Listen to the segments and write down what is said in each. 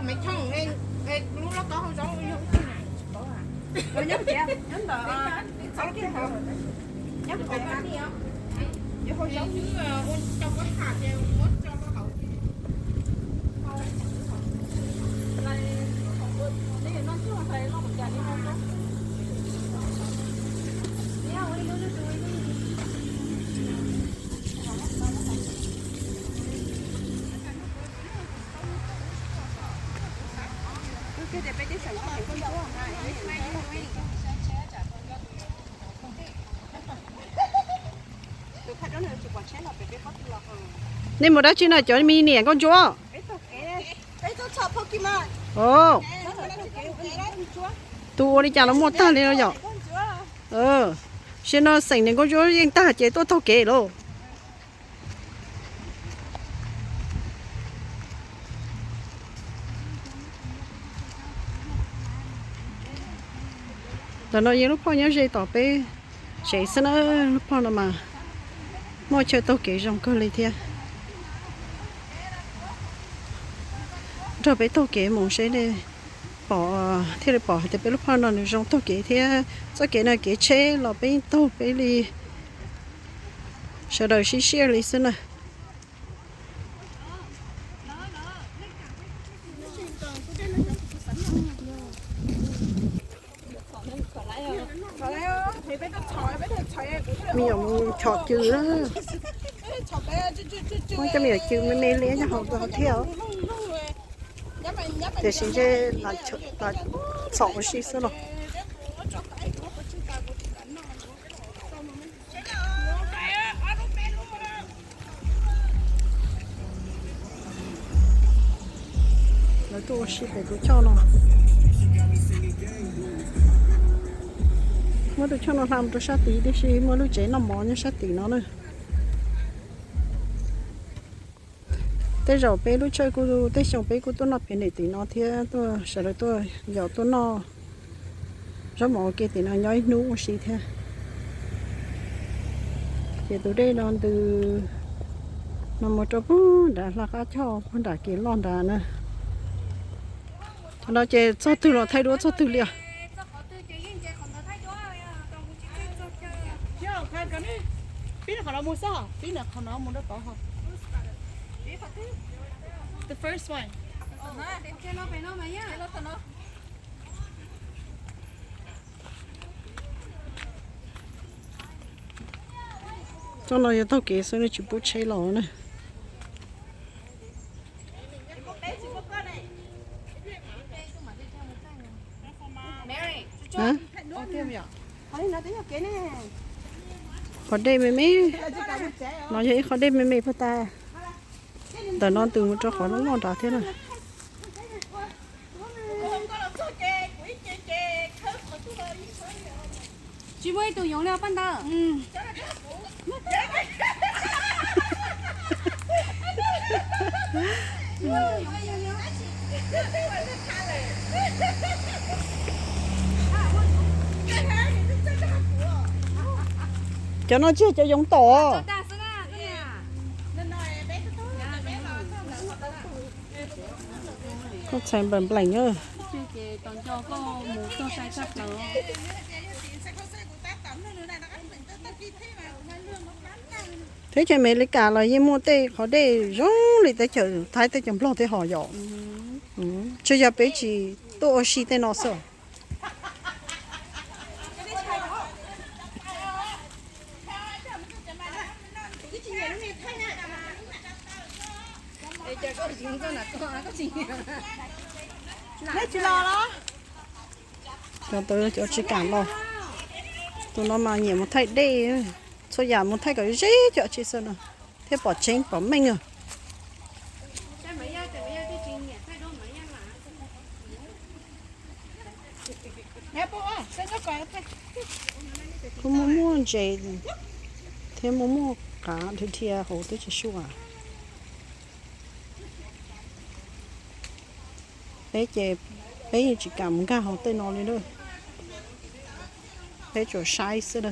Maiv Thooj, lub lauj kaub hau zaub yog ub tug na? Nyob ntawd, nyob ntawd, nyob ntawd, yuav hau zaub, ua rau kuv tham ces muab tso rau hauv. Nej mus dab tsi na cov me niam nkauj ntsuab? Tus ua li cas los muaj tag li no yom? Sim no xeem niam nkauj ntsuab yeej tag ces tuaj taug kev lauj. Ntawm no yog lub phoj nyob ze tom peb tsev xwb na, lub phoj no mas muaj chaw taug kev zoo kawg li thiab. Nrog peb taug kev mus seb nej pom, thiaj li pom hais tias peb lub phoj no nws zoo taug kev thiab. Txoj kev no kev tsheb los peb taug peb li sawv daws sib siab li xwb na. Me nyuam mus chom cw na. Muab cov me nyuam cw me me li nyob hauv thiab. Tiam sis ntshe txhom ua si xwb los. Lawv tuaj ua si pem tus choj no. Muab tus choj no hla mus rau sab tid, tiam sis muaj lub tsev noj mov nyob sab tim no na. Tej zaum peb lub tshawj kuj, tej xyoo peb kuj tuaj noj pem tim no thiab, tuaj sawv daws tuaj yos tuaj noj zaub mov ua ke tim no nyob ib hnub ua si thiab. Ces tus dej no ntws no mus rau puag nrad hla qab choj puag nram kev loj nrad na. Thaum no ces txog twg los thaij duab txog twg li os. Txoj no yog taug kev xwb, nej tsis pub tsheb los na. Qhov dej me me, no yog ib qhov dej me me puag ta. Ntawm no ntws mus rau qhov loj loj nrad thiab na. Tsis muaj ib tug yoov li paj ntawd. Cov no tsis yog cov yoov tom. Koj txhais nplaim nplaim na. Teb chaws Amelikas los yeej muaj tej qhov dej zoo li teb chaws Thaib, teb chaws Nplog tej ho yom. Tsuas yog peb tsis tuaj ua si tej no xwb. Cov ntawd cov tsis kam los. Tus no mas nyiam mus thaij dej, txhua yam mus thaij kom ze cov tsis xwb no thiaj pom tseeb pom meej. Kuj muaj muaj ntses thiab muaj muaj qav dhia dhia hauv teb chaws Suav. Peb ces peb yeej tsis kam mus nkag hauv tej no li na. Peb tsuas saib xwb na.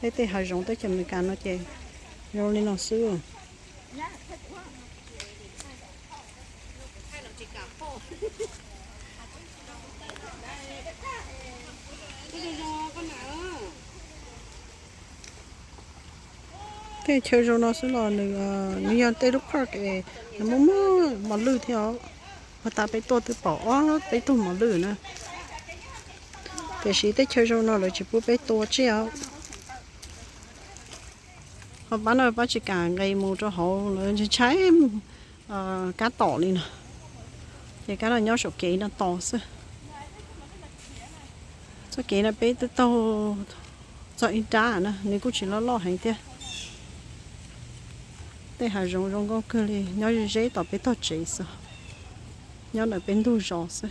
Peb tej hav zoov teb chaws Amelikas no ces zoo li no xwb. Tej chaw zoo no xwb los nws, nws yog tej lub park es nws muaj muaj mos lwj thiab os. Ua tas peb tuaj twb pom ob peb tug mos lwj na. Tiam sis tej chaw zoo no lawv tsis pub peb tua tsiaj os. Ho pab no pab tsis kam nqes mus rau hauv lawv ntshai ntshai kab tom li no. Ces kab no nyob saum kev no tos xwb. Txoj kev no peb twb taug txog ib nrab na, nws kuj tsis loj loj heev thiab. Tej hav zoov zoo nkauj kawg li nyob ze zeb tom peb tog tsev xwb, nyob ntawm peb ntug zos xwb.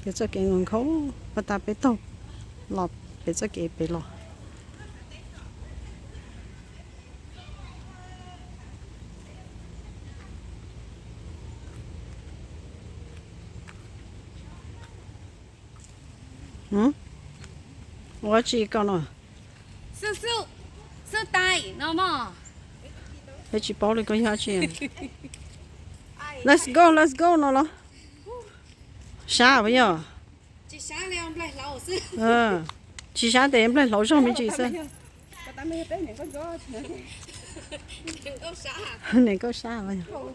Pem txoj kev nkhaus nkhaus, ua tas peb taug los pem txoj kev pem los. Ua tsi koj no? Xwb xwb, xwb tais no mog. Peb tsis paub li koj yog tsi. Let's go, let's go no los? Sab puas yog? Tsis sab tes nplaig hlauv zog me ntsis xwb. Niam nkauj sab. Rov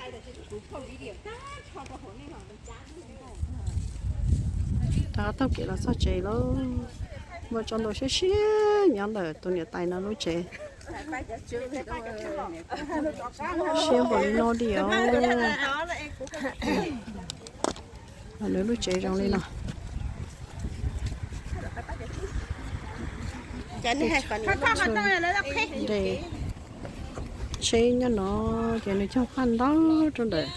qab taug kev los txog tsev lawm. Muaj tsob ntoo siab siab nyob ntawm tus niam tais no lub tsev. Siab npaum li no li os. Nws lub tsev zoo li no. Tsheb nyob no ces nws cog phaj ntau rau ntawm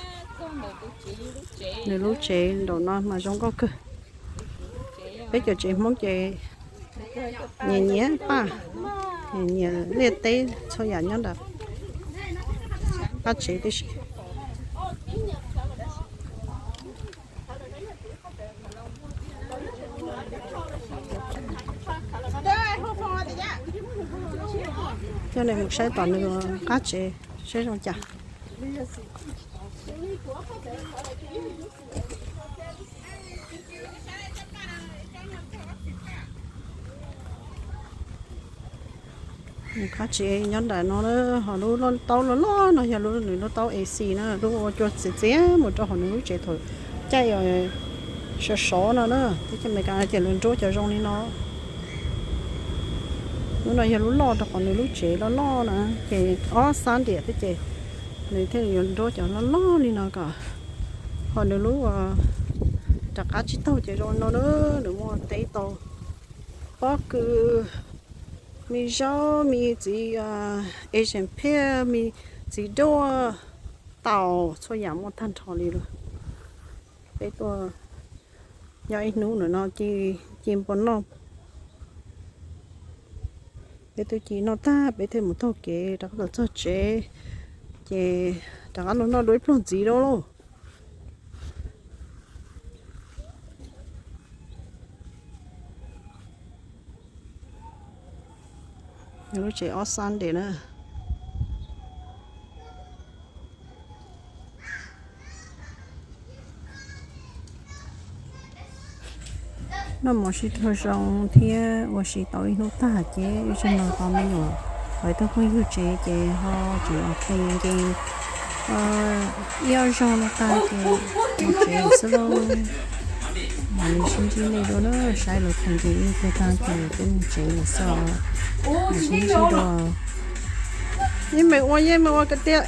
nws lub tsev nraum no mas zoo nkauj kawg. Peb cov tsev Hmoob ces nyias nyias paj, nyias nyias liaj teb txhua yam nyob ntawm qab tsev tib si. Coj nej mus saib tom nws qab tsev saib zoo cas. Nws qab tsev nyob nram no, ho lub taub loj loj no yog nws lub taub A C na, lub ua cua txias txias mus rau hauv nws lub tsev thaum caij sov sov no na. Teb chaws Amelikas no ces lawv nruab cov zoo li no. Lub no yog lub loj rau qhov nws lub tsev loj loj na, ces ob xab ntiam thiab ces nws thiaj yuav nruab cov loj loj li no kom ho nws lub rov qab tsib taug ces zoo li no na. Nws muaj teb tau pob kws, me zaub, me txiv Asian pear, me txiv duaj, taum, txhua yam muaj tag nrho li lawm. Peb tuaj nyob ib hnub ntawm no ci npua noj. Peb twb ci noj tag peb thiaj mus taug kev rov qab los txog tsev, ces rov qab los noj dua ib pluag ntxiv dua lauj. Nws lub tsev ob xab ntiam na. Noj mov sib raug zoo thiab ua si tau ib hnub tag ces ib zaug no tos me nyuam lawv tuaj phooj ywg tsev ces ho tseem los qhia nce ib ob zaug no tag ces mus tsev xwb lauj. Mam li sib ntsib nej dua na, saib lawv qhia nce ib pliag tag ces peb mus tsev lawm xwb. Mam sib ntsib dua. Yeej meem ua yeej meem ua kwv tiag.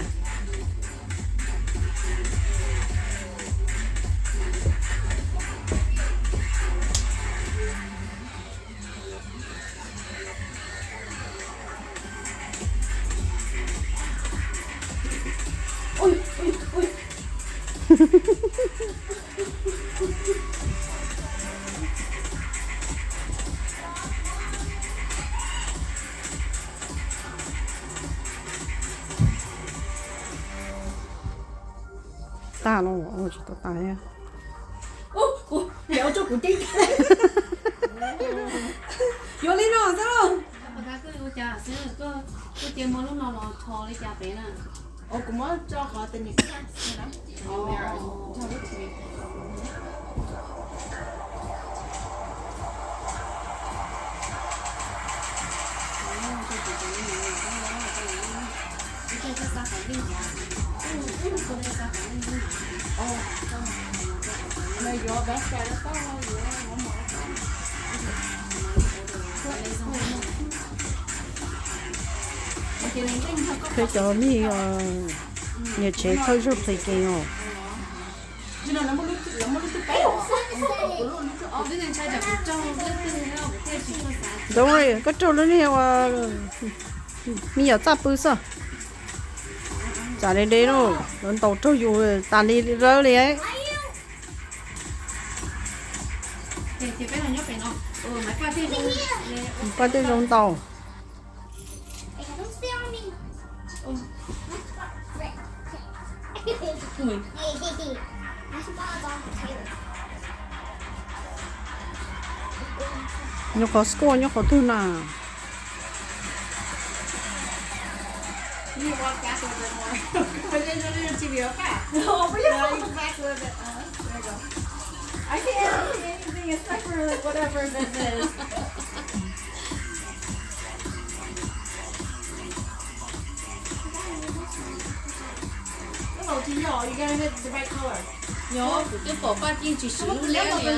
Tag los tsis tau tas thiab. Ub, kuv, kuv, kuv ceeb. Yuav li no xwb lauj. Koj cia muab lub no los tho li cas pem na. Ua kuv muab tso qhov tes nyem. Peb cov me nyuam tsev thawj zaug plis kees os. Don't worry, koj raug lub niag uas me nyuam txaj pw xwb. Txav deb deb lauj, lawv ntaus raug yus tas li dawb li. Paj tej zoo ntaus. Nyob qhov score nyob qhov twg na? I can't see anything except for, like, whatever this is. Ub, tsis yog, you gotta hit the right color. Nyob kuv twb pom Paj Yeej tsis siv lub liab li.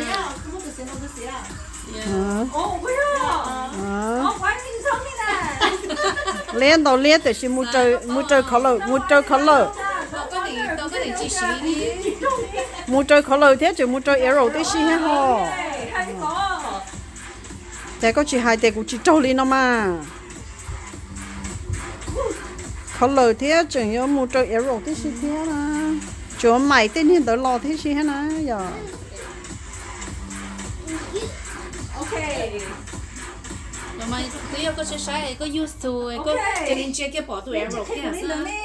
Liab ntaus liab tiam sis mus raws color, mus raws color. Mus raws color thiab tseem mus raws arrow tib si thiab ho. Ces koj tsis hais tias kuv tsis raug li no mas. Color thiab tseem yuav mus raws arrow tib si thiab na. Tsuas maim tej niag ntawd los tib si thiab na yom. Twb yog koj saib saib koj used to, koj cia li ntsia kiag pom tus arrow kiag xwb.